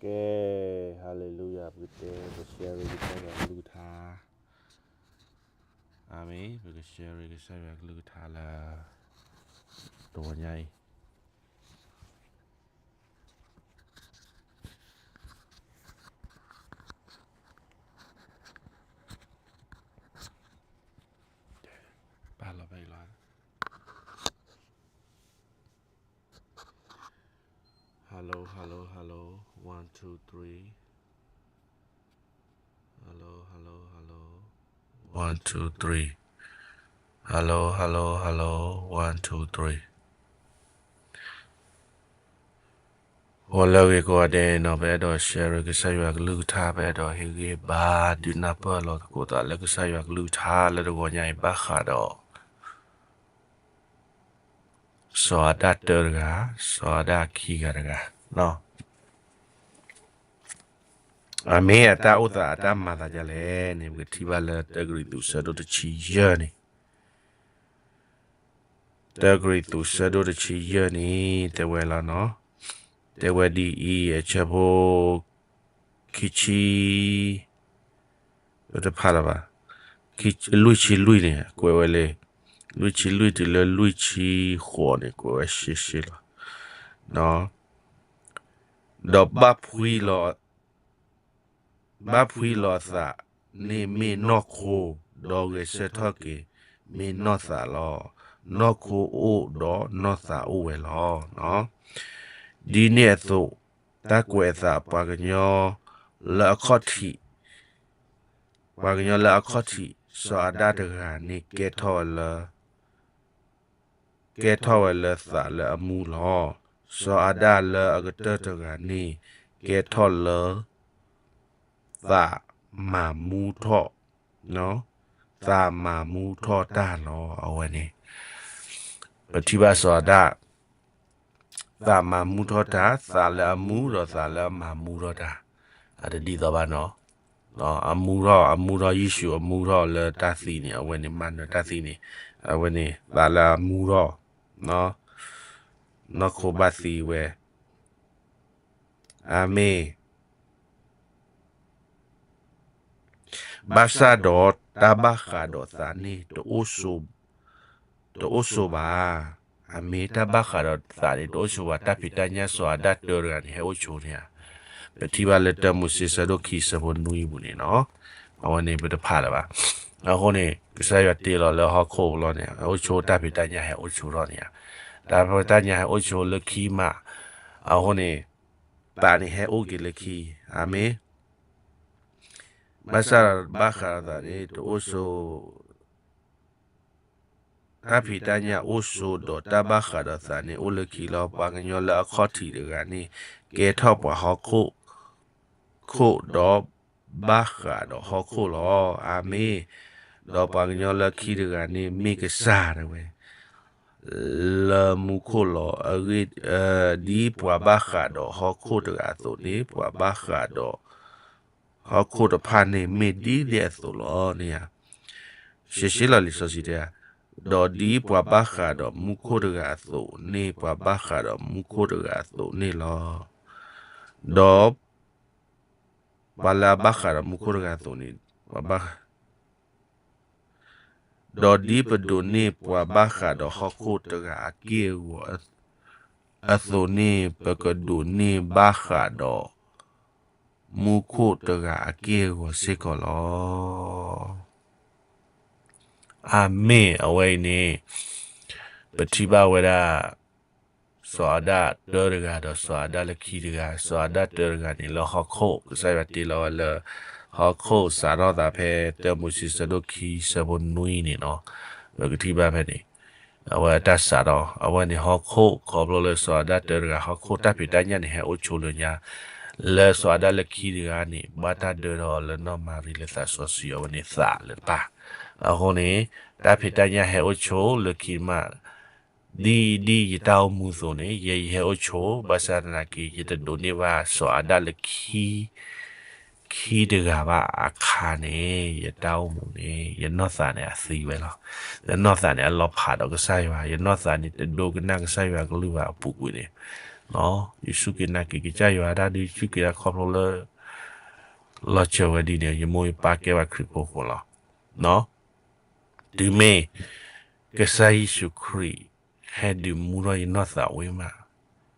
ကဲ, hallelujah, ပကတဲ ပက share ကစၢ်ယွၤကလုၢ်ကထါ, အၤမ့ၣ်, ပက share ကစၢ်ယွၤကလုၢ်ကထါလၢ တဝီညါအံၤ ပာ်လီၤဖဲအံၤလီၤ. Hello, hello, hello, one, two, three. Hello, hello, hello, one, two, three. Hello, hello, hello, one, two, three. ဂီၤလၢအဂ့ၤကိးဂၤဒဲးနီၤ, ပအဲၣ်ဒိး share ကစၢ်ယွၤကလုၢ်ကထါ, ပအဲၣ်ဒိးဟ့ၣ်ဂံၢ်ဘါ ဒုးနၢ်ပၢၢ်လီၤသကိးသးလၢကစၢ်ယွၤကလုၢ်ကထါလၢတဂီၤညါအံၤ ဘၣ်ဃးဒီး စီၤအၤဒၣ်တၢတဂၤ, စီၤအၤဒၣ်ခံဂၤတဂၤ. အမ့ၢ်အတၢ်အိၣ်သးအတၢ်မၤသးဒ်လဲၣ်န့ၣ် ပကထံၣ်ဘၣ်လၢတၢကရံၣ်သူးဆၢဒိၣ်တဆံယဲၢ်န့ၣ်, တၢကရံၣ်သူးဆၢဒိၣ်တဆံယဲၢ်န့ၣ် တဲဝဲလီၤနီၤ, တဲဝဲဒ်အံၤ, အဆၢဖိ ခံဆံ ပတဖးလၢၤဘၣ်, လွံၢ်ဆံလွံၢ်န့ၣ် ကွဲးဝဲလၢ, လွံၢ်ဆံလွံၢ်တုၤလၢလွံၢ်ဆံဃိးန့ၣ် ကွဲးဝဲရှဲရှဲလီၤ. ဒီးဘၣ်ဖှံလီၤ, ဘၣ်ဖှံလီၤအသးန့ၣ်မ့ၢ်နီၢ်ခိ, ဒီးဂဲၤဆၢထၢၣ်က့ၤမ့ၢ်နီၢ်သးလီၤ. နီၢ်ခိအိၣ်ဒီးနီၢ်သးအိၣ်ဝဲလီၤ. ဒ်န့ၣ်အသိး, တၢ်ကွဲးအသးပှၤကညီလၢအခီၣ်ထံး, ပှၤကညီလၢအခီၣ်ထံး, စီၤအၤဒၣ်တဂၤန့ၣ် ကဲထီၣ်ဝဲလၢ ကဲထီၣ်ဝဲလၢသးလၢအမူလီၤ. စီၤအၤဒၣ်လၢအကတၢၢ်တဂၤန့ၣ် ကဲထီၣ်လၢ သးမၤမူထီၣ်, သးမၤမူထီၣ်တၢ်လီၤ. အဝဲန့ၣ် ပထံၣ်ဘၣ်စီၤအၤဒၣ် သးမၤမူထီၣ်တၢ်, သးလၢအမူဒီးသးလၢအမၤမူထီၣ်တၢ်, အတဒ်သိးဘၣ်နီၤ. အမူထီၣ်, အမူထီၣ်ယ့ၣ်ၡူး, အမူထီၣ်လၢတၢ်သံန့ၣ်, အဝဲန့ၣ်မၤနၢၤတၢ်သံန့ၣ်, အဝဲန့ၣ်သးလၢအမူထီၣ်, နီၢ်ခိဘၣ်သံဝဲ. အၤမ့ၣ်. ဘၣ်ဆၣ်ဒီးတၢ်ဘၣ်ဃးဒီးသးန့ၣ် တအိၣ်ဆိးဘၣ်. အၤမ့ၣ်, တၢ်ဘၣ်ဃးဒီးသးန့ၣ် တအိၣ်ဆိးဘၣ်. တၢ်ဖံးတၢ်ညၣ်စီၤအၤဒၣ်တၢတဂၤန့ၣ် ဟဲအိၣ်ဆိးန့ၣ်ဧါ. ပထံၣ်ဘၣ်လၢတၢမိၤၡ့ဆၢဒိၣ်ခံဆၢဖိနွံအပူၤန့ၣ်နီၤ. အဝဲန့ၣ်ပတဖးလၢၤဘၣ်. အဃိန့ၣ် ကစၢ်ယွၤတ့လီၤလၢဟီၣ်ခိၣ်အလီၢ်န့ၣ် အိၣ်ဆိး, တၢ်ဖံးတၢ်ညၣ်ဟဲအိၣ်ဆိးထီၣ်န့ၣ်ဧါ. တၢ်ဖံးတၢ်ညၣ်ဟဲအိၣ်ဆိးလၢခံမး. အဃိန့ၣ် သးန့ၣ်ဟဲအိၣ်က့ၤလၢခံ. အၤမ့ၣ်. ဘၣ်ဆၣ်ဒီးဘၣ်ဃးဒီးသးန့ၣ် တအိၣ်ဆိး, တၢ်ဖံးတၢ်ညၣ်အိၣ်ဆိးဒီးတၢ်ဘၣ်ဃးဒီးသးန့ၣ် အိၣ်လၢခံလီၤ. ပှၤကညီလၢအခီၣ်ထံးတဂၤန့ၣ် ကဲထီၣ်ပှၤဟီၣ်ခိၣ်, ခိၣ်ဒီးဘၣ်ဃးဒီးဟီၣ်ခိၣ်လီၤ. အၤမ့ၣ်. ဒီးပှၤကညီလၢခံတဂၤန့ၣ် မ့ၢ်ကစၢ်ဒၣ်ဝဲ လၢမူခိၣ်လီၤ. အဂ့ၢ်, ဒ်ပှၤဘၣ်ဃးဒီးဟီၣ်ခိၣ်တဂၤအသိးန့ၣ် ပှၤဘၣ်ဃးဒီးဟီၣ်ခိၣ်တဖၣ်န့ၣ် မ့ၢ်ဒ်န့ၣ်အသိးလီၤန့ၣ်ဧါ. ရှဲရှဲလီၤလံာ်စီဆှံတဲဧါ. ဒီးဒ်ပှၤဘၣ်ဃးဒီးမူခိၣ်တဂၤအသိးန့ၣ် ပှၤဘၣ်ဃးဒီးမူခိၣ်တဂၤအသိးန့ၣ်လီၤ. ဒီး ပှၤလၢအဘၣ်ဃးဒီးမူခိၣ်တဂၤအသိးန့ၣ်, ဒီးဒ်ပဒိးန့ၢ်ပှၤဘၣ်ဃးဒီးဟီၣ်ခိၣ်တဂၤအက့ၢ်အဂီၤအသိးန့ၣ်, ပကဒိးန့ၢ်ဘၣ်ဃးဒီး မူခိၣ်တဂၤအက့ၢ်အဂီၤစ့ၢ်ကီးလီၤ. အၤမ့ၣ်. အဝဲအံၤန့ၣ် ပထံၣ်ဘၣ်ဝဲဒၣ် စီၤအၤဒၣ်တၢတဂၤဒီးစီၤအၤဒၣ်လၢခံတဂၤ. စီၤအၤဒၣ်တၢတဂၤန့ၣ် လၢဟီၣ်ခိၣ်, ကစၢ်ယွၤတ့လီၤဝဲလၢဟီၣ်ခိၣ် စးထီၣ်သးဖဲတၢမိၤၡ့ဆၢဒိၣ်ခံဆၢဖိနွံန့ၣ်နီၤ. ပကထံၣ်ဘၣ်ဖဲန့ၣ် အဝဲအတၢ်စးထီၣ်, အဝဲန့ၣ်ဟီၣ်ခိၣ် ခီဖျိလၢစီၤအၤဒၣ်တၢတဂၤ ဟီၣ်ခိၣ်တၢ်ဖံးတၢ်ညၣ်န့ၣ် ဟဲအိၣ်ဆိးလၢညါ လၢစီၤအၤဒၣ်လၢခံတဂၤန့ၣ် ဘၣ်တၢ်ဒၢထီၣ်အီၤလၢနီၢ်မၤရံလၢသးစီဆှံ အဝဲန့ၣ်သးလၢတဖၣ်. အဃိန့ၣ် တၢ်ဖံးတၢ်ညၣ်ဟဲအိၣ်ဆိးလၢခံမး ဒ်, ဒ်ယတၢ်အိၣ်မူအသိးန့ၣ် ယဲယဟဲအိၣ်ဆိး, ဘၣ်ဆၣ်သနာ်က့ ယတဒိးန့ၢ်ဘၣ်စီၤအၤဒၣ်လၢခံ ခံတဂၤဘၣ်အခါန့ၣ် ယတၢ်အိၣ်မူန့ၣ် ယနီၢ်သးန့ၣ်အသံဝဲလီၤ. ယနီၢ်သးန့ၣ်အလီၤဖးဒီးကစၢ်ယွၤ, ယနီၢ်သးန့ၣ်တဒိကနၣ်ကစၢ်ယွၤကလုၢ်ဘၣ်အပူၤကွံာ်န့ၣ် ယစူၢ်က့ၤနာ်က့ၤကစၢ်ယွၤတၢ်ဒုး ယစူၢ်က့ၤနာ်က့ၤခီဖျိလၢ လီၤစၢၤဝဲဒ်န့ၣ် ယမိၢ်ယပၢ်ကဲဝဲခရံာ်ဖိအဃိလီၤ. တုၤမ့ၢ် ကစၢ်ယ့ၣ်ၡူးခရံာ် ဟဲဒုးမူထီၣ်ယနီၢ်သးဝံၤမး,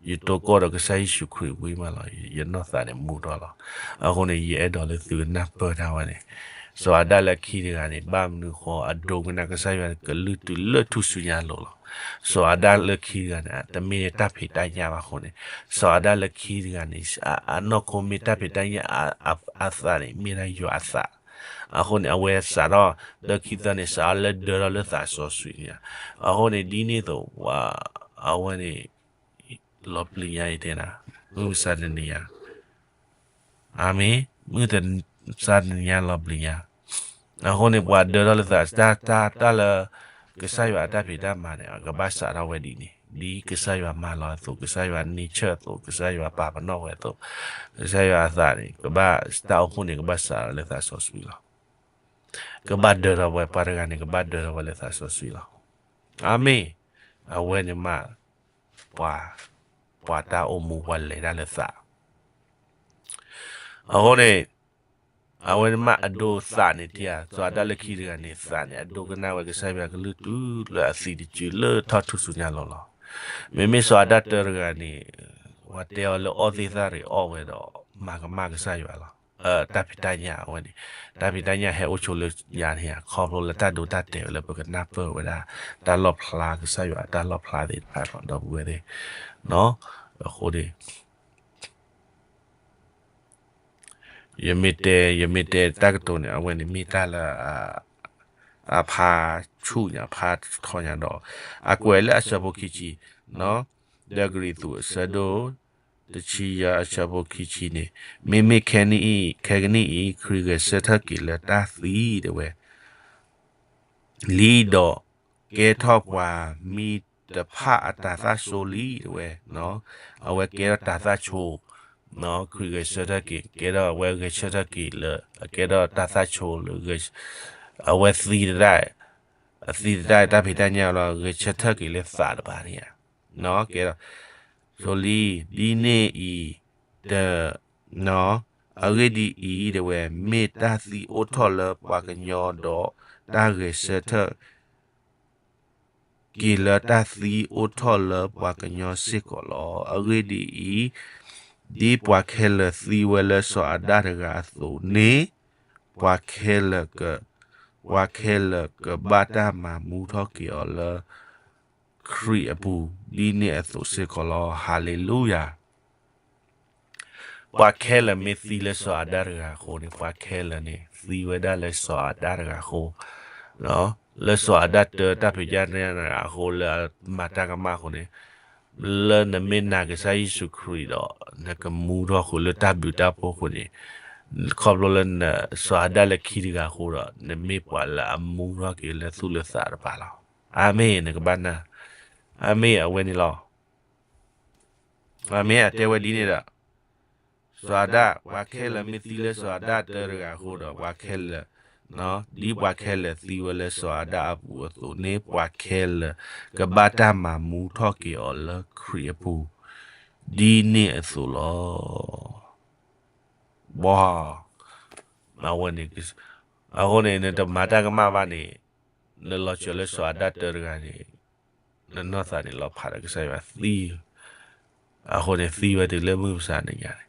ယတိၢ်ကီၢ်ဒီးကစၢ်ယ့ၣ်ၡူးခရံာ်ဝံၤမးလီၤ, ယနီၢ်သးန့ၣ်မူထီၣ်လီၤ. အဃိန့ၣ် ယအဲၣ်ဒိးလၢသုကနၢ်ပၢၢ်တၢ်ဝဲန့ၣ်, စီၤအၤဒၣ်လၢခံတဂၤန့ၣ် ဘၣ်မနုၤဃိ အဒိကနၣ်ကစၢ်ယွၤကလုၢ်တုၤလၢထူၣ်စုညါအလိၤလီၤ. စီၤအၤဒၣ်လၢခံတဂၤန့ၣ် တမ့ၢ်တၢ်ဖံးတၢ်ညၣ်ဘၣ်အဃိန့ၣ်, စီၤအၤဒၣ်လၢခံတဂၤန့ၣ် အနီၢ်ခိမ့ၢ်တၢ်ဖံးတၢ်ညၣ်, အသးန့ၣ် မ့ၢ်ဒၣ်ယွၤအသး. အဃိန့ၣ် အဝဲစးထီၣ် လၢခံသၢန့ၣ် စးထီၣ်လၢဒၢထီၣ်လၢသးစီဆှံန့ၣ်, အဃိန့ၣ် ဒ်န့ၣ်အသိး အဝဲန့ၣ် လီၤပျံၤညါအံၤတဲနၤ, မုၢ်မဆါတနံၤညါ အၤမ့ၣ်, မုၢ်မဆါတနံၤညါလီၤပျံၤညါ. အဃိန့ၣ် ပှၤဒၢထီၣ်လၢသး တၢ် တၢ် တၢ်လၢ ကစၢ်ယွၤအတၢ်ဖံးတၢ်မၤန့ၣ် ကဘၣ်စးထီၣ်ဝဲဒ်န့ၣ်, ဒ်ကစၢ်ယွၤမၤလီၤအသိး ကစၢ်ယွၤန့ၢ်ဆၢၣ်အသိး ကစၢ်ယွၤပာ်ပနီၣ်ဝဲအသိး, ကစၢ်ယွၤအသးန့ၣ် ကဘၣ်တၢ်အိၣ်ဖှိၣ်န့ၣ် ကဘၣ်စးထီၣ်လၢသးစီဆှံလီၤ. ကဘၣ်ဒၢထီၣ်ဝဲ ပှၤတဂၤန့ၣ် ကဘၣ်ဒၢထီၣ်ဝဲလၢသးစီဆှံလီၤ. အၤမ့ၣ်, အဝဲန့ၣ်မး ပှၤ ပှၤတၢ်အိၣ်မူ ပှၤလဲၤတၢ်လၢသး အဃိန့ၣ် အဝဲန့ၣ်မးအဒိသးန့ၣ် တၢ် စီၤအၤဒၣ်လၢခံတဂၤန့ၣ် သးန့ၣ် အဒိကနၣ်ဝဲကစၢ်ယွၤကလုၢ်တုၤလၢအသံတစုလၢထီၣ်ထူၣ်စုညါလီၤလီၤ. မ့မ့ၢ်စီၤအၤဒၣ်တၢတဂၤန့ၣ် ပှၤတဲအီၤလၢအီၣ်သ့ၣ်သၣ်ရ့ၤအီၣ်ဝဲဒီး မၤကမၣ်ကစၢ်ယွၤလီၤ. တၢ်ဖံးတၢ်ညၣ်အဝဲန့ၣ် တၢ်ဖံးတၢ်ညၣ်ဟဲအိၣ်ဆိလၢညါန့ၣ် ခီဖျိလၢတၢ်ဒိတၢ်တဲာ်ဝဲလၢပကနၢ်ပၢၢ်ဝဲဒၣ် တၢ်လီၣ်ဖျါကစၢ်ယွၤ တၢ်လီၣ်ဖျါသ့ၣ်တဖၣ်လီၤ ဒီပုၢ်ဝဲၢ်သ့ၣ်, အဃိန့ၣ် ယမ့ၢ်တဲ ယမ့ၢ်တဲတၢ်ကတိၤန့ၣ် အဝဲန့ၣ်မ့ၢ်တၢ်လၢ အဖးဆူၣ်ညါ ဖးထီညါဒီး အကွဲးလၢအဆၢဖိခံဆံ, တၢကရံၣ်သူး အဆၢဒိၣ်တဆံယဲၢ် အဆၢဖိခံဆံန့ၣ်, မ့မ့ၢ်ခဲကနံၣ်အံၤ, ခဲကနံၣ်အံၤ ခရံာ်ဂဲၤဆၢထၢၣ်က့ၤလၢတၢ်သံတဲဝဲ လံဒီး ကဲထီၣ်ပှၤမံတဖၣ်အတၤသၣ်ဆိလံတဲဝဲ, အဝဲကဲထီၣ်တၤသၣ်ဆိ, ခရံာ်ဂဲၤဆၢထၢၣ်က့ၤ ကဲထီၣ်အဝဲဂဲၤဆၢထၢၣ်က့ၤလၢ အကဲထီၣ်တၤသၣ်ဆိလၢ အဝဲသံတၢ်, အသံတၢ်တၢ်ဖံးတၢ်ညၣ်လီၤ ဂဲၤဆၢထၢၣ်က့ၤလၢသးတပၤန့ၣ်ဧါ, ကဲထီၣ် ဆိလံ, ဒ်န့ၣ်အံၤ တ အဂ့ၢ်ဒ်အံၤတဲဝဲ မ့ၢ်တၢ်သံအိၣ်ထီၣ်လၢပှၤကညီဒီး တၢ်ဂဲၤဆၢထၢၣ် က့ၤလၢတၢ်သံအိၣ်ထီၣ်လၢပှၤကညီစ့ၢ်ကီးလီၤ. အဂ့ၢ်ဒ်အံၤ, ဒ်ပှၤခဲလၢာ်သံဝဲလၢစီၤအၤဒၣ်တဂၤအသိးန့ၣ်, ပှၤခဲလၢာ်က, ပှၤခဲလၢာ်ကဘၣ်တၢ်မၤမူထီၣ်က့ၤအီၤလၢ ခရံာ်အပူၤ ဒ်န့ၣ်အသိးစ့ၢ်ကီးလီၤ. ဟၤလ့လူယၤ ပှၤခဲလၢာ်မ့ၢ်သံလၢစီၤအၤဒၣ်တဂၤအဃိန့ၣ် ပှၤခဲလၢာ်န့ၣ် သံဝဲဒၣ်လၢစီၤအၤဒၣ်တဂၤအဃိ, လၢစီၤအၤဒၣ်တၢတၢ်ဖံးတၢ်ညၣ်တဂၤအဃိ လၢအမၤတၢ်ကမၣ်အဃိန့ၣ်, လၢနမ့ၢ်နာ်ကစၢ်ယ့ၣ်ၡူးခရံာ်ဒီး နကမူထီၣ်ဃုာ်လၢတၢ်ဘျုးတၢ်ဖှိၣ်အဃိန့ၣ်, ခီဖျိလၢန စီၤအၤဒၣ်လၢခံတဂၤအဃိဒီး နမ့ၢ်ပှၤလၢအမူထီၣ်က့ၤလၢသူၣ်လၢသးတပၤလီၤ. အၤမ့ၣ် နကဘၣ်နၢ်, အၤမ့ၣ် အဝဲန့ၣ်လီၤ. အၤမ့ၣ် အတဲဝဲဒ်န့ၣ်ဒီး စီၤအၤဒၣ် ပှၤခဲလၢာ်မ့ၢ်သံလၢစီၤအၤဒၣ်တၢတဂၤအဃိဒီး ပှၤခဲလၢာ်, ဒ်ပှၤခဲလၢာ်သံဝဲလၢစီၤအၤဒၣ်အပူၤအသိးန့ၣ် ပှၤခဲလၢာ်ကဘၣ်တၢ်မၤမူထီၣ်က့ၤအီၤလၢခရံာ်အပူၤ ဒ်န့ၣ်အသိးလီၤ. ဘီ အဝဲန့ၣ်, အဃိန့ၣ် နတမၤတၢ်ကမၣ်ဘၣ်န့ၣ်, နလီၤစၢၤလၢစီၤအၤဒၣ်တၢတဂၤန့ၣ်, နနီၢ်သးန့ၣ်လီၤဖးဒီးကစၢ်ယွၤသံ, အဃိန့ၣ်သံဝဲတုၤလၢမုၢ်မဆါတနံၤညါန့ၣ်,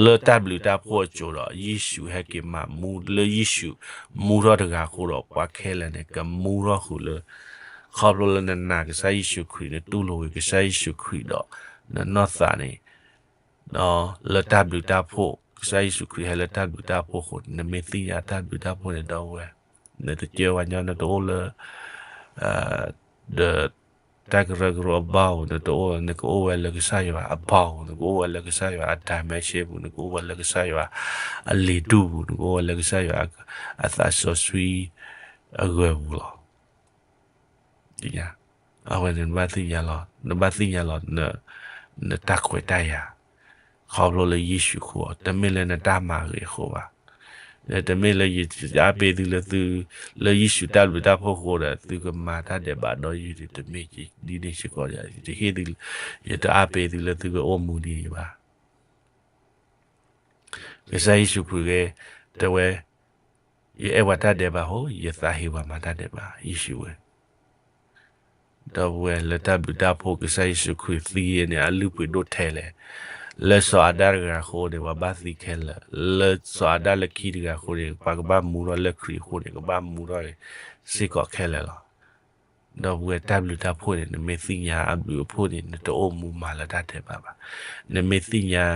လၢတၢ်ဘျုးတၢ်ဖှိၣ်အစိၤဒီး ယ့ၣ်ၡူးဟဲက့ၤမၤမူ လၢယ့ၣ်ၡူးမူထီၣ်တဂၤအဃိဒီး ပှၤခဲလၢာ်န့ၣ် ကမူထီၣ်ဃုာ်လၢ, ခီဖျိလၢနနာ်ကစၢ်ယ့ၣ်ၡူးခရံာ် နတူၢ်လိာ်က့ၤကစၢ်ယ့ၣ်ၡူးခရံာ်ဒီး နနီၢ်သးန့ၣ် လၢတၢ်ဘျုးတၢ်ဖှိၣ်, ကစၢ်ယ့ၣ်ၡူးခရံာ်ဟဲလၢတၢ်ဘျုးတၢ်ဖှိၣ်အဃိန့ၣ် နမ့ၢ်သ့ၣ်ညါတၢ်ဘျုးတၢ်ဖှိၣ်န့ၣ် ဒီပုၢ်ဝဲၢ်, နတကဲဝဲညီ နတအိၣ်လၢ ဒီးတၢ်ကရၢကရိအဘီၣ်ပူၤ နတအိၣ်, နကအိၣ်ဝဲလၢကစၢ်ယွၤအဘီၣ်ပူၤ, နကအိၣ်ဝဲလၢကစၢ်ယွၤအ dimension ပူၤ, နကအိၣ်ဝဲလၢကစၢ်ယွၤအလံာ်ဒူၣ်ပူၤ, နကအိၣ်ဝဲလၢကစၢ်ယွၤအသးစီဆှံအဂၢၢ်ပူၤလီၤ. အဝဲန့ၣ်နဘၣ်သ့ၣ်ညါလီၤ, နဘၣ်သ့ၣ်ညါလီၤ နတၢ်ခွဲးတၢ်ယာ်, ခီဖျိလၢယ့ၣ်ၡူးအဃိ, တမ့ၢ်လၢနတၢ်မၤဂ့ၤအဃိဘၣ်. တမ့ၢ်လၢယအါပ့ၤသုလၢသု, လၢယ့ၣ်ၡူးတၢ်ဘျုးတၢ်ဖှိၣ်အဃိဒီး သုကမၤတၢ်ဒဲးဘးဒီးယၤ, တမ့ၢ်ဒ်န့ၣ်စ့ၢ်ကီး, ယတဟ့ၣ်သု, ယတအါပ့ၤသုလၢသုကအိၣ်မူဒ်အံၤဘၣ်. ကစၢ်ယ့ၣ်ၡူးခရံာ်ဂ့ၤ, တဲဝဲ, ယအဲၣ်ပှၤတၢ်ဒဲးဘးအဃိ, ယသးဟ့ပှၤမၤတၢ်ဒဲးဘး, ယ့ၣ်ၡူးဝဲ ဒီပုၢ်ဝဲၢ်, လၢတၢ်ဘျုးတၢ်ဖှိၣ် ကစၢ်ယ့ၣ်ၡူးခရံာ်သံန့ၣ် အလုၢ်အပှ့ၤဒိၣ်ထဲလဲၣ်. လၢစီၤအၤဒၣ်တဂၤအဃိန့ၣ် ပှၤဘၣ်သံခဲလၢာ်, လၢစီၤအၤဒၣ်လၢခံတဂၤအဃိန့ၣ် ပှၤကဘၣ်မူထီၣ်လၢခရံာ်အဃိန့ၣ် ကဘၣ်မူထီၣ်စ့ၢ်ကီးခဲလၢာ်လီၤ. ဒီပုၢ်ဝဲၢ်, တၢ်ဘျုးတၢ်ဖှိၣ်န့ၣ် နမ့ၢ်သ့ၣ်ညါအဘျုးအဖှိၣ်န့ၣ် နတအိၣ်မူမၤလၢတၢ်ဒဲးဘးဘၣ်. နမ့ၢ်သ့ၣ်ညါ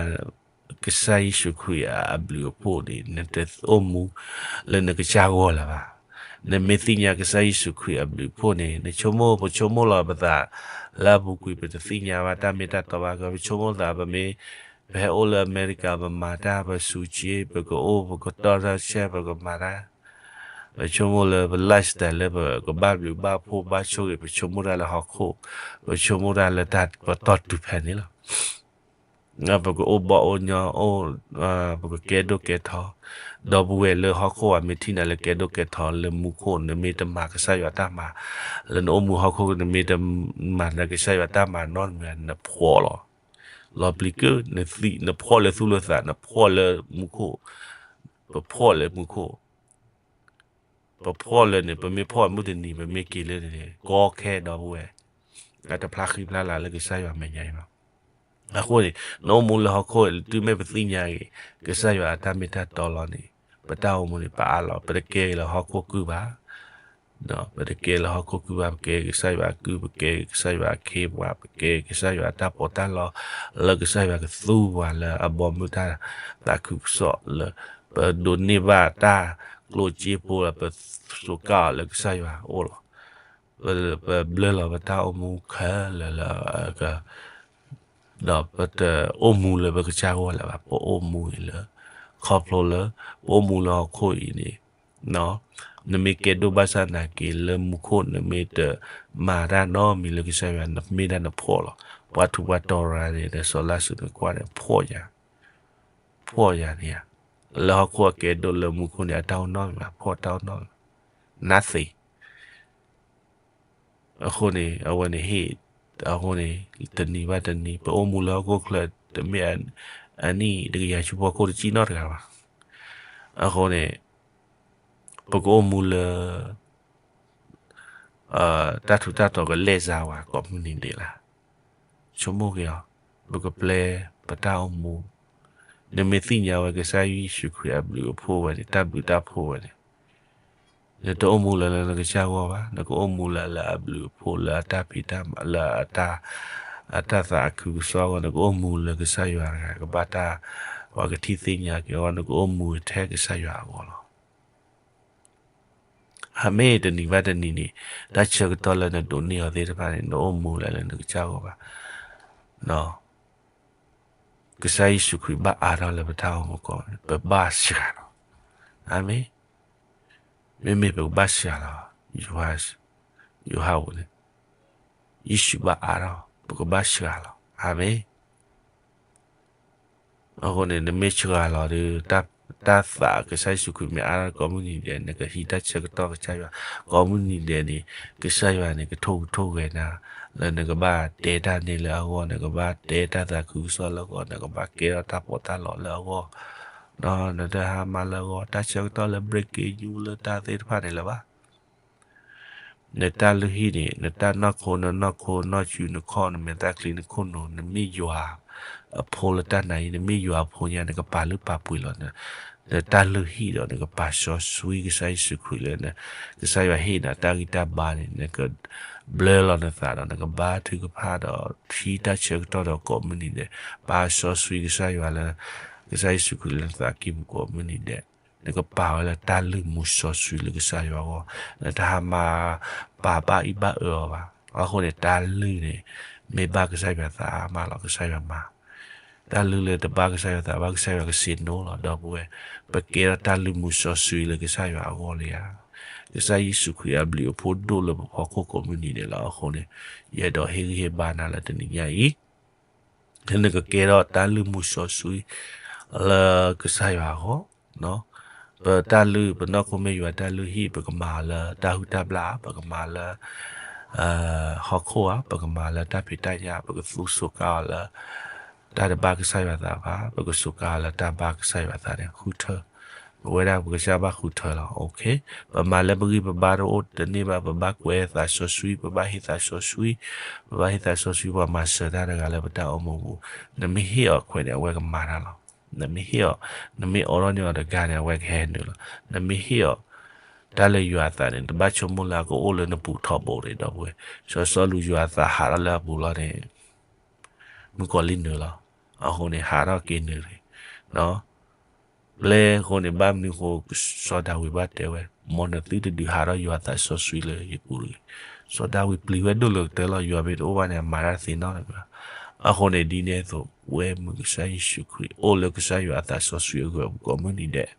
ကစၢ်ယ့ၣ်ၡူးခရံာ်အဘျုးအဖှိၣ်န့ၣ် နတအိၣ်မူလၢနကစၢ်ဂီၢ်လၢၤဘၣ်. နမ့ၢ်သ့ၣ်ညါကစၢ်ယ့ၣ်ၡူးခရံာ်အဘျုးအဖှိၣ်န့ၣ် နဆိကမိၣ်, ပဆိကမိၣ်လီၤပသးလၢအပူၤကွံာ် ပတသ့ၣ်ညါဘၣ်တၢ်မ့ၢ်တၢ်တီဘၣ်, ပဆိကမိၣ်သး ပမ့ၢ်, ပဟဲအိၣ်လၢအမဲရကၤ ပမၤတၢ် ပစူးက့ ပကအိၣ် ပကတီၢ်တၢ်ဆဲ ပကမၤတၢ်, ပဆိကမိၣ်လၢပ lifestyle လၢပကဘၣ်ဘျုးဘၣ်ဖှိၣ်ဘၣ်ဆိၣ်ဂ့ၤ, ပဆိကမိၣ်တၢ်လၢဟီၣ်ခိၣ်, ပဆိကမိၣ်တၢ်လၢတၢ်ပတီၢ်တုၤဖဲန့ၣ်လီၤ. ပကအိၣ်ဘီၣ်အိၣ်ညီ, ပကကဲဒိၣ်ကဲထီ, ဒီပုၢ်ဝဲၢ်လၢဟီၣ်ခိၣ် ပှၤမ့ၢ်ထံၣ်နၤလၢကဲဒိၣ်ကဲထီလၢမူခိၣ်, နမ့ၢ်တမၤကစၢ်ယွၤတၢ်မၤ, လၢနအိၣ်မူဟီၣ်ခိၣ် နမ့ၢ်တမၤနကစၢ်ယွၤတၢ်မၤနီတမံၤ နဖှီၣ်လီၤ. လီၤပျံၤက့ၤ, နဖှီၣ်လၢသူၣ်လၢသး, နဖှီၣ်လၢမူခိၣ်, ပဖှီၣ်လၢမူခိၣ် ပဖှီၣ်လၢန့ၣ်, ပမ့ၢ်ဖှီၣ်မုၢ်တနံၤ ပမ့ၢ်က့ၤလၢန့ၣ် ကီခဲဒီပုၢ်ဝဲၢ်, အတဖျါဃံဖျါလၤလၢကစၢ်ယွၤမဲာ်ညါအံၤဘၣ်. အဃိန့ၣ် နအိၣ်မူလၢဟီၣ်ခိၣ် တုၤမ့ၢ်ပသ့ၣ်ညါက့ၤ ကစၢ်ယွၤအတၢ်မ့ၢ်တၢ်တီလီၤန့ၣ်, ပတၢ်အိၣ်မူန့ၣ် ပအါလီၤ, ပတကဲလၢဟီၣ်ခိၣ်ကုၢ်ဘၣ် ပတကဲလၢဟီၣ်ခိၣ်ကုၢ်ဘၣ်, ပကဲကစၢ်ယွၤအကုၢ်, ပကဲကစၢ်ယွၤအခ့အပှၤ, ပကဲကစၢ်ယွၤအတၢ်ပီးတၢ်လီ, လၢကစၢ်ယွၤကသူပှၤလၢအဘီမုၢ်တၢ်သးခုကစီၣ်လၢ ပဒိးန့ၢ်ဘၣ်တၢ်ကျိၣ်စ့ဖိလၢ ပစူးကါအီၤလၢကစၢ်ယွၤအအိၣ်လီၤ. ပဘျၢလီၤပတၢ်အိၣ်မူခဲလၢာ်လၢ ဒီးပတအိၣ်မူလၢပကစၢ်ဂီၢ်လၢၤဘၣ်, ပအိၣ်မူအံၤလၢ ခီဖျိလၢ ပအိၣ်မူလၢဟီၣ်ခိၣ်အံၤန့ၣ်, နမ့ၢ်ကဲဒိၣ်ဘၣ်ဆၣ်နာ်က့ၤလၢမူခိၣ် နမ့ၢ်တမၤတၢ်နီတမံၤလၢကစၢ်ယွၤ နမ့ၢ်ဒၣ်နဖှီၣ်လီၤ. ပှၤထူးပှၤတီၤရၤန့ၣ် ဒီးစီၤလါစရူးန့ၣ်ကွၢ်န့ၣ် ဖှီၣ်ယၤ, ဖှီၣ်ယၤန့ၣ်ဧါ. လၢဟီၣ်ခိၣ်အကဲဒိၣ်လၢမူခိၣ်န့ၣ် အတၢ်အိၣ်နီတမံၤဘၣ်, ဖှီၣ်တၢ်အိၣ်နီတမံၤဘၣ်, nothing. အဃိန့ၣ် အဝဲန့ၣ်ဟ့ၣ်, အဃိန့ၣ် တနံၤဘၣ်တနံၤ ပအိၣ်မူလၢဟီၣ်ခိၣ်ချၢ တမ့ၢ်အနံၣ်တကယၤဆူဖီခိၣ်တစံၣ်နီတဂၤဘၣ်. အဃိန့ၣ် ပကအိၣ်မူလၢ တၢ်ထူးတၢ်တီၤကလဲၤစါဝဲကိးမုၢ်နံၤဒဲးလၢ်. ဆိကမိၣ်က့ၤအီၤ, ပကပျဲပတၢ်အိၣ်မူ, နမ့ၢ်သ့ၣ်ညါဝဲကစၢ်ယ့ၣ်ၡူးခရံာ်အဘျုးအဖှိၣ်ဝဲန့ၣ် တၢ်ဘျုးတၢ်ဖှိၣ်ဝဲန့ၣ်, နတအိၣ်မူလၢလၢနကစၢ်ဂီၢ်ဘၣ်, နကအိၣ်မူလၢလၢအဘျုးအဖှိၣ်လၢအတၢ်ဖံးတၢ်မၤလၢအတၢ်, အတၢ်သးခုကစီၣ်အဂီၢ်, နကအိၣ်မူလၢကစၢ်ယွၤတဂၤကဘၣ်တၢ်, ပှၤကထံၣ်သ့ၣ်ညါက့ၤအဂီၢ်, နကအိၣ်မူထဲကစၢ်ယွၤအဂီၢ်လီၤ. အမ့ၢ်တနံၤဘၣ်တနံၤန့ၣ် တၢ်ဆၢကတီၢ်လၢနဒိးန့ၢ်အီၤသ့ၣ်တဖၣ်န့ၣ် နအိၣ်မူလၢလၢနကစၢ်ဂီၢ်ဘၣ်. ကစၢ်ယ့ၣ်ၡူးခရံာ်ဘၣ်အါထီၣ်လၢပတၢ်အိၣ်မူကိး, ပဘၣ်စှၤလီၤ. အမ့ၢ်, မ့မ့ၢ်ပကဘၣ်စှၤလီၤ, ယိၤဟၣ်, ယိၤဟၣ်အပူၤန့ၣ်, ယ့ၣ်ၡူးဘၣ်အါထီၣ် ပကဘၣ်စှၤလီၤ. အမ့ၢ် အဃိန့ၣ် နမ့ၢ်စှၤလီၤဒီး တၢ်သးကစၢ်ယ့ၣ်ၡူးခရံာ်မ့ၢ်အါထီၣ်ကိးမုၢ်နံၤဒဲး နကဟံးတၢ်ဆၢကတီၢ်ကစၢ်ယွၤ ကိးမုၢ်နံၤဒဲးန့ၣ် ကစၢ်ယွၤန့ၣ် ကထိၣ်ဟူးထိၣ်ဂဲၤနၤ လၢနကဘၣ်တဲတၢ်န့ၣ်လၢအဂီၢ် နကဘၣ်တဲတၢ်သးခုကစီၣ်လၢအဂီၢ် နကဘၣ်ကဲထီၣ်တၢ်ပီးတၢ်လီလၢအဂီၢ် နတဟါမၢ်လၢအဂီၢ် တၢ်ဆၢကတီၢ်လၢ breaking news လၢတၢ်သ့ၣ်တဖၣ်န့ၣ်လၢၤဘၣ် နတၢ်လုၢ်ဟံၣ်န့ၣ် နတၢ်နီၢ်ခိ နနီၢ်ခိ နီၢ်စု နခီၣ် နမဲာ်သၣ်ချံ နခိၣ်နူာ် နမ့ၢ်ယွၤအဖိလၢတၢ်နာ်အံၤ နမ့ၢ်ယွၤအဖိညါ နကပာ်လုၢ်ပာ်ပှ့ၤလီၤ နတၢ်လုၢ်ဟံၣ်ဒီး နကပာ်စီဆှံကစၢ်ယ့ၣ်ၡူးခရံာ်လၢ ကစၢ်ယွၤဟ့ၣ်နၤတၢ်ဂံၢ်တၢ်ဘါန့ၣ် နကဘျၢလီၤနသးဒီး နကဘါထုကဖၣ်ဒီး ထံၣ်တၢ်ဆၢကတီၢ်ဒီးကိးမုၢ်နံၤဒဲး ပာ်စီဆှံကစၢ်ယွၤလၢ ကစၢ်ယ့ၣ်ၡူးခရံာ်လၢနသးကံၢ်ပူၤကိးမုၢ်နံၤဒဲး နကပာ်ဝဲလၢတၢ်လုၢ်မူစီဆှံလၢကစၢ်ယွၤအဂီၢ် နတဟါမၢ်ပာ်ဘၣ်အံၣ်ဘၣ်အၢအီၤဘၣ်. အဃိန့ၣ် တၢ်လုၢ်န့ၣ် မ့ၢ်ဘၣ်ကစၢ်ယွၤသးအါမးလီၤ ကစၢ်ယွၤမၤ တၢ်လုၢ်လၢတဘၣ်ကစၢ်ယွၤသးဘၣ် ကစၢ်ယွၤကစံးနိလီၤ ဒီပုၢ်ဝဲၢ် ပကဲထီၣ်တၢ်လုၢ်မူစီဆှံလၢကစၢ်ယွၤအဂီၢ်လံဧါ. ကစၢ်ယ့ၣ်ၡူးခရံာ်အဘျုးအဖှိၣ်ဒိၣ်လၢပဖီခိၣ်ကိးမုၢ်နံၤဒဲးလီၤ. အဃိန့ၣ် ယအဲၣ်ဒိးဟ့ၣ်ဂံၢ်ဟ့ၣ်ဘါနၤလၢတနံၤညါအံၤ နကကဲထီၣ်တၢ်လုၢ်မူစီဆှံ လၢကစၢ်ယွၤအဂီၢ် ပတၢ်လုၢ် ပနီၢ်ခိမ့ၢ်ယွၤတၢ်လုၢ်ဟံၣ် ပကမၤအီၤလၢတၢ်ဟုၣ်တၢ်ဘျၣ်, ပကမၤလၢ ဟီၣ်ခိၣ်ဧါ, ပကမၤလၢတၢ်ဖံးတၢ်ညၣ်, ပကသူစူးကါအီၤလၢ တၢ်တဘၣ်ကစၢ်ယွၤအသးဘၣ်, ပကစူးကါအီၤလၢတၢ်ဘၣ်ကစၢ်ယွၤအသးန့ၣ် ဃုထၢ, ပဝဲဒၣ်ပကစၢ်ဘၣ်ဃုထၢလီၤ. ပမၤလၢပဂံၢ်ပဘါတအိၣ်တန့ၢ်ဘၣ်, ပဘၣ်ကွဲးသးစီဆှံ, ပဘၣ်ဟ့ၣ်သးစီဆှံ, ပဘၣ်ဟ့ၣ်သးစီဆှံ ပှၤမၤစၢၤတၢ်တဂၤလၢပတၢ်အိၣ်မူပူၤ, နမ့ၢ်ဟ့ၣ်အီၤခွဲးန့ၣ် အဝဲကမၤတၢ်လီၤ. နမ့ၢ်ဟ့ၣ်အီၤ, နမ့ၢ်အိးထီၣ်န့ၢ်အီၤတဂၤန့ၣ် အဝဲကဟဲနုာ်လီၤ. နမ့ၢ်ဟ့ၣ်အီၤ တၢ်လၢယွၤအသးန့ၣ် တဘၣ်ဆိကမိၣ်လၢအကအိၣ်လၢနပူၤထီဘိန့ၣ် ဒီပုၢ်ဝဲၢ်, စီၤစီလူးယွၤအသးဟးထီၣ်လၢအပူၤလီၤန့ၣ် မုၣ်ကီၤလံၢ်နုာ်လီၤ. အဃိန့ၣ် ဟးထီၣ်က့ၤနုာ်န့ၣ် ပျဲအဃိန့ၣ် ဘၣ်မနုၤအဃိ စီၤဒၤဝံးဘၣ်တဲဝဲ, မ်နသုတဒုးဟးထီၣ်ယွၤအသးစီဆှံလၢယပူၤတဂ့ၤ. စီၤဒၤဝံးပျံၤဝဲဒိၣ်လၢကတၢၢ်လီၤ, ယွၤမ့ၢ်တအိၣ်ဘၣ်န့ၣ် အမၤတၢ်သ့နီတမံၤဘၣ်. အဃိန့ၣ် ဒ်န့ၣ်အသိး ပဝဲမုၢ်ကစၢ်ယ့ၣ်ၡူးခရံာ် အိၣ်လၢကစၢ်ယွၤအသးစီဆှံအဂီၢ်ပူၤကိးမုၢ်နံၤဒဲး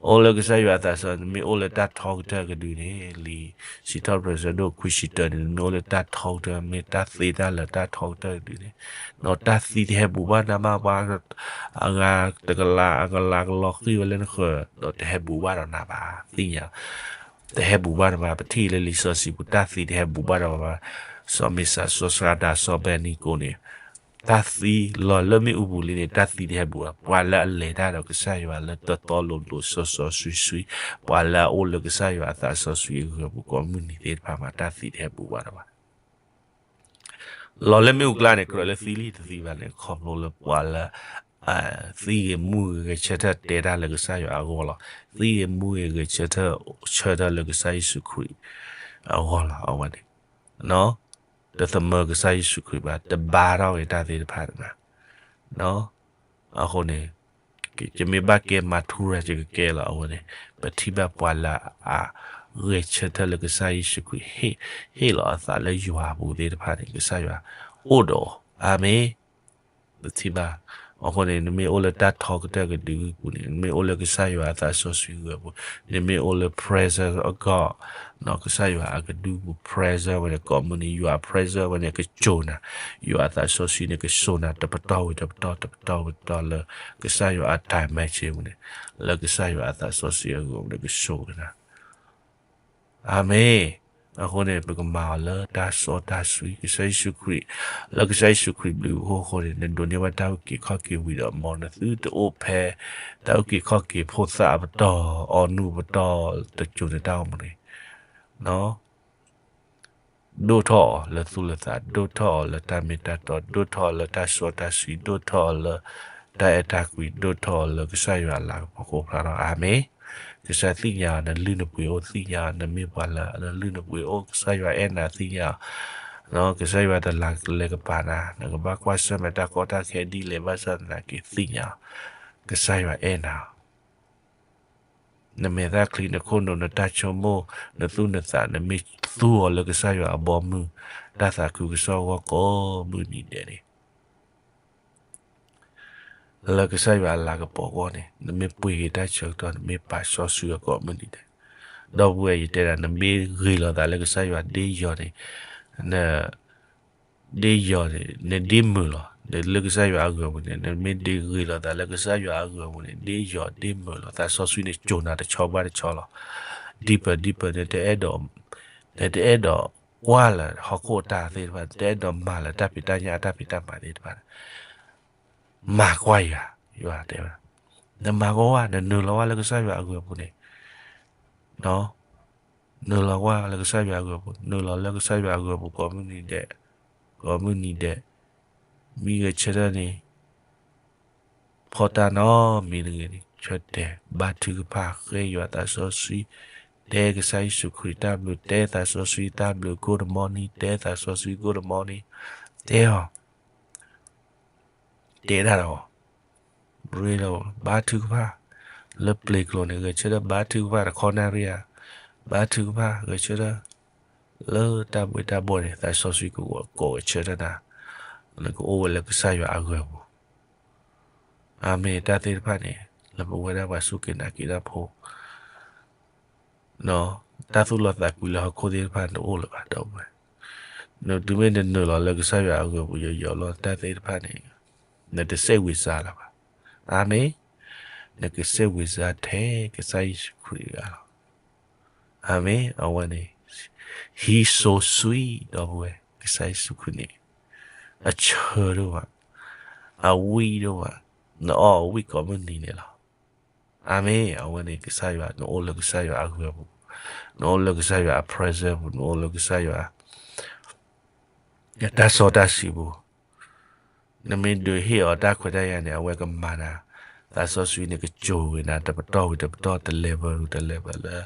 အိၣ်လၢကစၢ်ယွၤအသးစီဆှံ နမ့ၢ်အိၣ်လၢတၢ်ထီကတၢၢ်ကဒုန့ၣ် လံာ်စံးထီၣ်ပတြၢၤဆၢဒိၣ်ခွံဆံတၢန့ၣ် နမ့ၢ်အိၣ်လၢတၢ်ထီကတၢၢ် မ့ၢ်တၢ်သ့တၢ်လၢာ်တၢ်ထီကတၢၢ်ကဒုန့ၣ် ဒီးတၢ်သံတဟဲဘူးဘၣ်နၤဘၣ်, ပှၤအဂၤတကလးအကလးကလီၤဃံၤဝဲလၢနဃၢၤ ဒီးတဟဲဘူးဘၣ်ဒီးနၤဘၣ်, သ့ၣ်ညါ တဟဲဘူးဘၣ်နၤဘၣ်. ပထံၣ်လၢလံာ်စီဆှံပူၤ တၢ်သံတဟဲဘူးဘၣ်ဒီးဘၣ်, စီၤမ့ၡး စီၤစၤဒၤ စီၤဘဲနံကိန့ၣ် တၢ်သံလီၤလၢမ့ၣ်အူပူၤလံန့ၣ် တၢ်သံတဟဲဘူးဘၣ်. ပှၤလၢအလဲၤတၢ်ဒီးကစၢ်ယွၤလၢတီတီလိၤလိၤစီစီဆှံဆှံ, ပှၤလၢအအိၣ်လၢကစၢ်ယွၤအသးစီဆှံအဂီၢ်ပူၤကိးမုၢ်နံၤသ့ၣ်တဖၣ်မး တၢ်သံတဟဲဘူးဘၣ်ဒီးဘၣ်. လီၤလၢမ့ၣ်အူကျါန့ၣ် ကြၢးလၢသံလံတသံဘၣ်န့ၣ် ခီဖျိလၢပှၤလၢ သံဂ့ၤမူဂ့ၤဂဲၤဆၢထၢၣ်တဲတၢ်လၢကစၢ်ယွၤအဂီၢ်လီၤ. သံဂ့ၤမူဂ့ၤဂဲၤဆၢထၢၣ် ဆၢထၢၣ်လၢကစၢ်ယ့ၣ်ၡူးခရံာ်အဂီၢ်လီၤ. အဝဲန့ၣ် တသမၢကစၢ်ယ့ၣ်ၡူးခရံာ်ဘၣ်, တဘါထီၣ်က့ၤတၢ်သ့ၣ်တဖၣ်န့ၣ်ဘၣ်. အဃိန့ၣ် ယမ့ၢ်ဘၣ်ကဲမၤထူရၤ ယကကဲလီၤ. အဝဲန့ၣ် ပထံၣ်ဘၣ်ပှၤလၢအဂဲၤဆၢထၢၣ်လၢကစၢ်ယ့ၣ်ၡူးခရံာ် ဟ့ၣ်လီၤအသးလၢယွၤအပူၤသ့ၣ်တဖၣ်န့ၣ် ကစၢ်ယွၤအိၣ်ဒီးအီၤ. အၤမ့ၣ်. ပထံၣ်ဘၣ်. အဃိန့ၣ် နမ့ၢ်အိၣ်လၢတၢ်ထီကတၢၢ်ကဒုပူၤန့ၣ် နမ့ၢ်အိၣ်လၢကစၢ်ယွၤအသးစီဆှံဂီၢ်ပူၤ, နမ့ၢ်အိၣ်လၢ presence of God ကစၢ်ယွၤအကဒုပူၤ presence ဝဲန့ၣ် ကိးမုၢ်နံၤ ယွၤ presence ဝဲန့ၣ် ကစိာ်နၤ, ယွၤအသးစီဆှံန့ၣ် ကစိာ်နၤ တပတီၢ်ဝံၤတပတီၢ် တပတီၢ်ဝံၤတပတီၢ်လၢ ကစၢ်ယွၤအ dimension ပူၤန့ၣ်, လၢကစၢ်ယွၤအသးစီဆှံအဂီၢ်ပူၤန့ၣ် ကစိာ်နၤ အၤမ့ၣ်. အဃိန့ၣ် ပကမၤအီၤလၢတၢ်စီတၢ်ဆှံ ကစၢ်ယ့ၣ်ၡူးခရံာ်, လၢကစၢ်ယ့ၣ်ၡူးခရံာ်ဘျုးအဃိန့ၣ် နဒိးန့ၢ်ဝဲတၢ်အုၣ်က့ၤခီၣ်က့ၤဝံၤဒီး မ်နသုတအိၣ်ဖဲ တၢ်အုၣ်က့ၤခီၣ်က့ၤဖိသၣ်အပတီၢ် အီနူၢ်ပတီၢ် တစိၤန့ၣ်တၢ်အိၣ်မူန့ၣ် ဒိၣ်ထီၣ်အီၤလၢသူၣ်လၢသး, ဒိၣ်ထီၣ်အီၤလၢတၢ်မ့ၢ်တၢ်တီ, ဒိၣ်ထီၣ်အီၤလၢတၢ်စီတၢ်ဆှံ, ဒိၣ်ထီၣ်အီၤလၢတၢ်အဲၣ်တၢ်ကွံ, ဒိၣ်ထီၣ်အီၤလၢကစၢ်ယွၤအလၤကပီၤကိးဖျါထီၣ် အၤမ့ၣ်. ကစၢ်သ့ၣ်ညါအီၤ နလုၢ်နပှ့ၤအိၣ်, သ့ၣ်ညါအီၤ နမ့ၢ်ပှၤလၢနလုၢ်နပှ့ၤအိၣ်, ကစၢ်ယွၤအဲၣ်နၤသ့ၣ်ညါအီၤ, ကစၢ်ယွၤတလၤကလဲၤကပၤနၤ, နကဘၣ်ကွၢ်ဆၢၣ်မဲာ်တၢ်ကီတၢ်ခဲဒ်လဲၣ်ဘၣ်ဆၣ်သနာ်က့ သ့ၣ်ညါအီၤ, ကစၢ်ယွၤအဲၣ်နၤ နမဲာ်သၣ်ချံ နခိၣ်နူာ် နတၢ်ဆိကမိၣ် နသူၣ်နသး နမ့ၢ်သူအီၤလၢကစၢ်ယွၤအဘီအမုၢ် တၢ်သးခုကစီၣ်အဂီၢ်ကိးမုၢ်နံၤဒဲးန့ၣ် လၢကစၢ်ယွၤအလၤကပီၤအဂီၢ်န့ၣ် နမ့ၢ်ပှ့ၤက့ၤတၢ်ဆၢကတီၢ် နမ့ၢ်ပာ်စီဆှံအီၤကိးမုၢ်နံၤဒဲး ဒီပုၢ်ဝဲၢ် ယတဲဒၣ် နမ့ၢ်ဂ့ၤလီၤသးလၢကစၢ်ယွၤဒ်ယီၤန့ၣ် န ဒ်ယီၤန့ၣ် နဒ်မုာ်လီၤ. လၢကစၢ်ယွၤအဂီၢ်ပူၤန့ၣ် နမ့ၢ်ဒ်ဂ့ၤလီၤသးလၢကစၢ်ယွၤအဂီၢ်ပူၤန့ၣ် ဒ်ယီၤဒ်မုာ်လီၤ. သးစီဆှံန့ၣ် စိာ်နၤတဆီဘၣ်တဆီလီၤ. deeper deeper နတအဲၣ်ဒိး နတအဲၣ်ဒိးကွၢ်လၢဟီၣ်ခိၣ်အတၢ်သ့ၣ်တဖၣ် နတအဲၣ်ဒိးမၤလၢတၢ်ဖံးတၢ်ညၣ်အတၢ်ဖံးတၢ်မၤသ့ၣ်တဖၣ် မၤကွၢ်ယၤ ယွၤတဲဝဲ နမၤကွၢ်ဝဲ နနုာ်လီၤဝဲလၢကစၢ်ယွၤအဂီၢ်ပူၤန့ၣ် နုာ်လီၤကွၢ်လၢကစၢ်ယွၤအဂီၢ်ပူၤ နုာ်လီၤလၢကစၢ်ယွၤအဂီၢ်ပူၤ ကိးမုၢ်နံၤဒဲး ကိးမုၢ်နံၤဒဲး မ့ၢ်ဂဲၤဆၢထၢၣ်န့ၣ် ဖီၣ်တၢ်နီတမံၤတဂ့ၤန့ၣ် ဆၢတဲာ် ဘါထုကဖၣ် ဃ့ယွၤသးစီဆှံ တဲကစၢ်ယ့ၣ်ၡူးခရံာ်တၢ်ဘျုး တဲသးစီဆှံတၢ်ဘျုး good morning တဲသးစီဆှံ good morning တဲအီၤ တဲဒၣ်ဒီး ရ့ဒီး ဘါထုကဖၣ် လၢပျ့ၤကျိၤန့ၣ် ဂဲၤဆၢထၢၣ် ဘါထုကဖၣ်တခီနၣ်ရံၣ်ဧါ ဘါထုကဖၣ် ဂဲၤဆၢထၢၣ် လၢတၢ်ဘှ့ၣ်တၢ်ဘှီၣ်န့ၣ် သးစီဆှံကကိးဂဲၤဆၢထၢၣ်နၤ နကအိၣ်ဝဲလၢကစၢ်ယွၤအဂီၢ်ပူၤ အၤမ့ၣ် တၢ်သ့ၣ်တဖၣ်န့ၣ် လၢပဝဲဒၣ်ပှၤစူၢ်က့ၤနာ်က့ၤတၢ်ဖိ တၢ်သူၣ်လီသးကွံလၢဟီၣ်ခိၣ်သ့ၣ်တဖၣ်န့ၣ် တအိၣ်လၢၤဘၣ် ဒီပုၢ်ဝဲၢ်, တုၤမ့ၢ်နနုာ်လီၤလၢကစၢ်ယွၤအဂီၢ်ပူၤ ယီၤယီၤလီၤ တၢ်သ့ၣ်တဖၣ်န့ၣ် နတစဲးဝံၤစါလၢၤဘၣ်. အၤမ့ၣ်. နကစဲးဝံၤစါထဲကစၢ်ယ့ၣ်ၡူးခရံာ်အဂၤလီၤ. အၤမ့ၣ်, အဝဲန့ၣ် He's so sweet ဒီပုၢ်ဝဲၢ်, ကစၢ်ယ့ၣ်ၡူးခရံာ်န့ၣ် အဆၢဒိၣ်ဘၣ်, အဝံၣ်ဒိၣ်ဘၣ်, နအီၣ်အဝံၣ်ကိးမုၢ်နံၤန့ၣ်လီၤ. အၤမ့ၣ်, အဝဲန့ၣ်ကစၢ်ယွၤ, နအိၣ်လၢကစၢ်ယွၤအဂၢၤပူၤ, နအိၣ်လၢကစၢ်ယွၤအ presence ပူၤ, နအိၣ်လၢကစၢ်ယွၤ တၢ်စီတၢ်ဆှံပူၤ, နမ့ၢ်ဒုးဟ့ၣ်အီၤတၢ်ခွဲးတၢ်ယာ်န့ၣ် အဝဲကမၤနၤ, သးစီဆှံန့ၣ်ကစိာ်ဝဲနၤ တပတီၢ်ဝံၤတပတီၢ် တ level တ level လၢ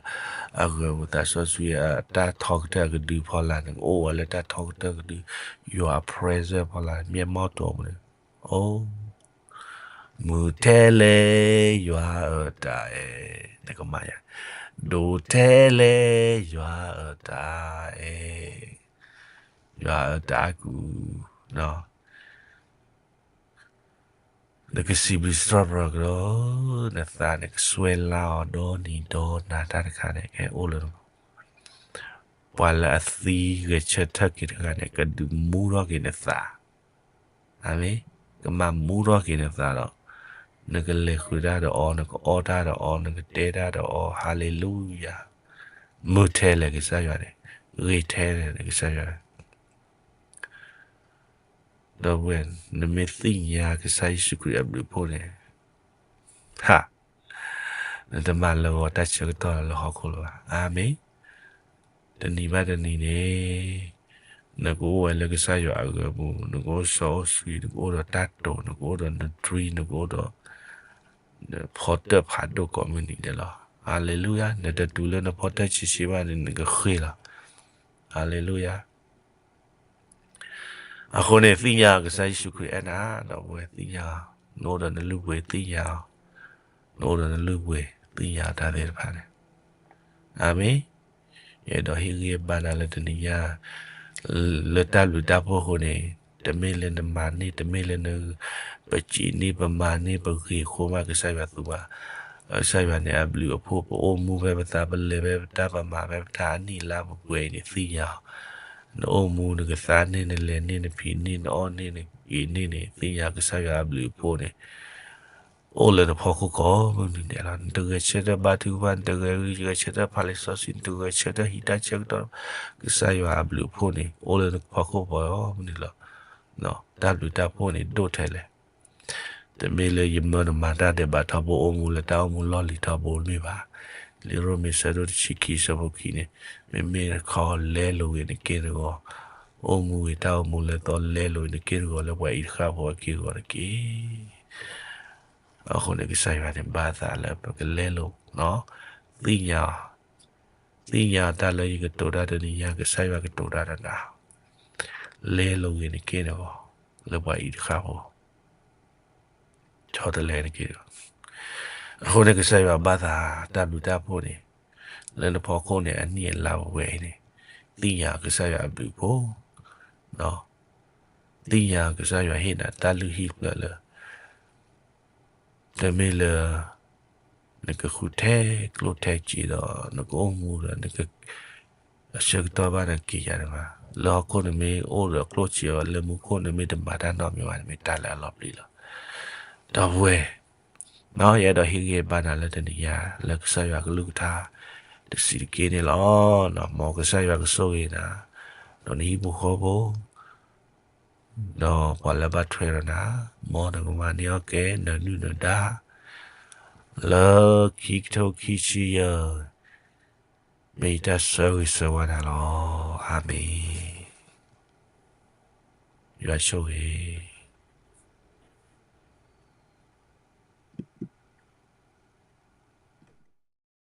အဂၢၤပူၤ, သးစီဆှံအတၢ်ထီကတၢၢ်ကဒုဖီလာ် နကအိၣ်ဝဲလၢတၢ်ထီကတၢၢ်ကဒု, ယွၤအ presence ဖီလာ် မျက်မှောက်တော်မူ အိၣ် မုာ်ထဲလဲၣ်ယွၤအတၢ်အဲၣ်, နကမၤယၤ, ဒိၣ်ထဲလဲၣ်ယွၤအတၢ်အဲၣ်, ယွၤအတၢ်အကူၣ်, နကစံးဘျုးစံးထီၣ်ပတြၢၤကဒီး, နသးန့ၣ်ကစွဲလၢအီၤဒီနံၤဒီနၤတၢ်တခါန့ၣ် ကဲအိၣ်လၢ ပှၤလၢအသံဂဲၤဆၢထၢၣ်က့ၤတဂၤန့ၣ် ကဒုးမူထီၣ်က့ၤနသး, အၤမ့ၣ်, ကမၤမူထီၣ်က့ၤနသးဒီး နကလဲၤဃုာ်တၢ်ဒီးအီၤ, နကအီၣ်တၢ်ဒီးအီၤ, နကတဲတၢ်ဒီးအီၤ, ဟါလ့လူယၤ, မုာ်ထဲလဲၣ်ကစၢ်ယွၤန့ၣ်, ဂ့ၤထဲလဲၣ်ကစၢ်ယွၤ, ဒီပုၢ်ဝဲၢ်, နမ့ၢ်သ့ၣ်ညါကစၢ်ယ့ၣ်ၡူးခရံာ်အဘျုးအဖှိၣ်န့ၣ်, ဟး, နတမၤလၢဂီၤတၢ်ဆၢကတီၢ်လၢဟီၣ်ခိၣ်လၢၤဘၣ်. အၤမ့ၣ်, တနံၤဘၣ်တနံၤန့ၣ် နကအိၣ်ဝဲလၢကစၢ်ယွၤအဂၢၤပူၤ, နကအိၣ်စီအိၣ်ဆှံ, နကအိၣ်ဒီးတၢ်တိာ်, နကအိၣ်ဒီးန dream, နကအိၣ်ဒီး နဖီတၢၣ်ဖးဒိၣ်ကိးမုၢ်နံၤဒဲးလီၤ. ဟါလ့လူယၤ, နတတုၤလၢနဖီတၢၣ်ဆံးဆံးဘၣ်န့ၣ် နကဃ့လီၤ. ဟါလ့လူယၤ. အဃိန့ၣ် သ့ၣ်ညါအီၤကစၢ်ယ့ၣ်ၡူးခရံာ်အဲၣ်နၤ, ဒီပုၢ်ဝဲၢ်သ့ၣ်ညါအီၤ, နအိၣ်ဒီးနလုၢ်ပှ့ၤသ့ၣ်ညါအီၤ, နအိၣ်ဒီးနလုၢ်ပှ့ၤသ့ၣ်ညါအီၤတၢ်သ့ၣ်တဖၣ်န့ၣ်, အၤမ့ၣ်, ယအဲၣ်ဒိးဟ့ၣ်ဂံၢ်ဘါနၤလၢတနံၤညါ လၢတၢ်ဘျုးတၢ်ဖှိၣ်အဃိန့ၣ်, တမ့ၢ်လၢနမၤန့ၢ်, တမ့ၢ်လၢန, ပစံးန့ၢ်ပမၤန့ၢ်ပဂ့ၤအဃိမး ကစၢ်ယွၤသူဘၣ်. ကစၢ်ယွၤန့ၣ်အဘျုးအဖှိၣ် ပအိၣ်မူဖဲပသး, ပလဲၤဖဲပတၢ်, ပမၤဖဲပတၢ်, အနံၣ်အလါပှဲၤပှဲၤအံၤန့ၣ် သ့ၣ်ညါအီၤ, နအိၣ်မူနကသါန့ၢ်, နလဲၤန့ၢ်, နဖံးန့ၢ်, နအီၣ်န့ၢ်, နအ့န့ၢ်န့ၣ် သ့ၣ်ညါကစၢ်ယွၤအဘျုးအဖှိၣ်န့ၣ် အိၣ်လၢနဖီခိၣ်ကိးမုၢ်နံၤဒဲးလီၤ. နတဂဲၤဆၢထၢၣ်ဘါထုကဖၣ်, နတဂဲၤဂံၢ်ဂဲၤဆၢထၢၣ်ဖးလံာ်စီဆှံ, နတဂဲၤဆၢထၢၣ်ဟံးတၢ်ဆၢကတီၢ်, ကစၢ်ယွၤအဘျုးအဖှိၣ်န့ၣ် အိၣ်လၢနဖီခိၣ်ကိးမုၢ်နံၤလီၤ. တၢ်ဘျုးတၢ်ဖှိၣ်န့ၣ်ဒိၣ်ထဲလဲၣ်. တမ့ၢ်လၢယမၢနမၤတၢ်ဒဲးဘးထီဘိ အိၣ်မူလၢတၢ်အိၣ်မူလီၢ်လံၤထီဘိမ့ၢ်ဘၣ်. လံာ်ရိမ့ၤဆၢဒိၣ်တဆံခံဆၢဖိခံန့ၣ်, မ့မ့ၢ်တခီလဲလိာ်ဂ့ၤနက့ၢ်နဂီၤ, အိၣ်မူဂ့ၤတၢ်အိၣ်မူလၢအသီ လဲလိာ်ဂ့ၤနက့ၢ်နဂီၤ လၢပှၤအံၤတဃၣ်ဖိအက့ၢ်အဂီၤတက့ၢ်. အဃိန့ၣ် ကစၢ်ယွၤန့ၣ်ဘၣ်သးလၢပကလဲလိာ်, သ့ၣ်ညါ, သ့ၣ်ညါတၢ်လၢယကတိၤတၢ်တနံၤညါ ကစၢ်ယွၤကတိၤတၢ်ဒီးနၤ, လဲလိာ်ဂ့ၤနက့ၢ်နဂီၤ လၢပှၤအံၤတဃၣ်ဖိ ဆီတလဲနက့ၢ်ဒီး, အဃိန့ၣ် ကစၢ်ယွၤဘၣ်သးတၢ်ဘျုးတၢ်ဖှိၣ်န့ၣ် လၢနဖီခိၣ်န့ၣ် အနံၣ်အလါဝဲအံၤန့ၣ် သ့ၣ်ညါကစၢ်ယွၤအဘျုးအဖှိၣ်, သ့ၣ်ညါကစၢ်ယွၤဟ့ၣ်နၤတၢ်လုၢ်ဟံၣ်တဖျၢၣ်လၢ တမ့ၢ်လၢ နကဃုထဲကျိၣ်ထဲစ့ဒီး နကအိၣ်မူဒီး နက အဆၢကတီၢ်ဘၣ်နက့ၤယၤတဂၤ, လၢဟီၣ်ခိၣ်နမ့ၢ်အိၣ်ဒီးကျိၣ်စ့အီၤ လၢမူခိၣ်နမ့ၢ်တမၤတၢ်နီတမံၤဘၣ် နမ့ၢ်တၢ်လၢအလီၤပျံၤလီၤ. ဒီပုၢ်ဝဲၢ်, ယအဲၣ်ဒိးဟ့ၣ်ဂံၢ်ဘါနၤလၢတနံၤညါ လၢကစၢ်ယွၤကလုၢ်ကထါ တဆံးတက့ၢ်န့ၣ်လီၤ. မ်ကစၢ်ယွၤကဆိၣ်ဂ့ၤနၤ, ဒီးနဟံၣ်ဖိဃီဖိ ဒီးပှၤလၢဘၣ်ထွဲဒီးနၤ, မ်နကမၤန့ၢ်အီၣ်ကဲ နဒုၣ်နဒါ လၢခံကထိခံဆံယဲၢ်, မ့ၢ်ယတၢ်ဆၢဂ့ၤဆၢဝါနၤလီၤ. အၤမ့ၣ်. ယွၤဆိၣ်ဂ့ၤ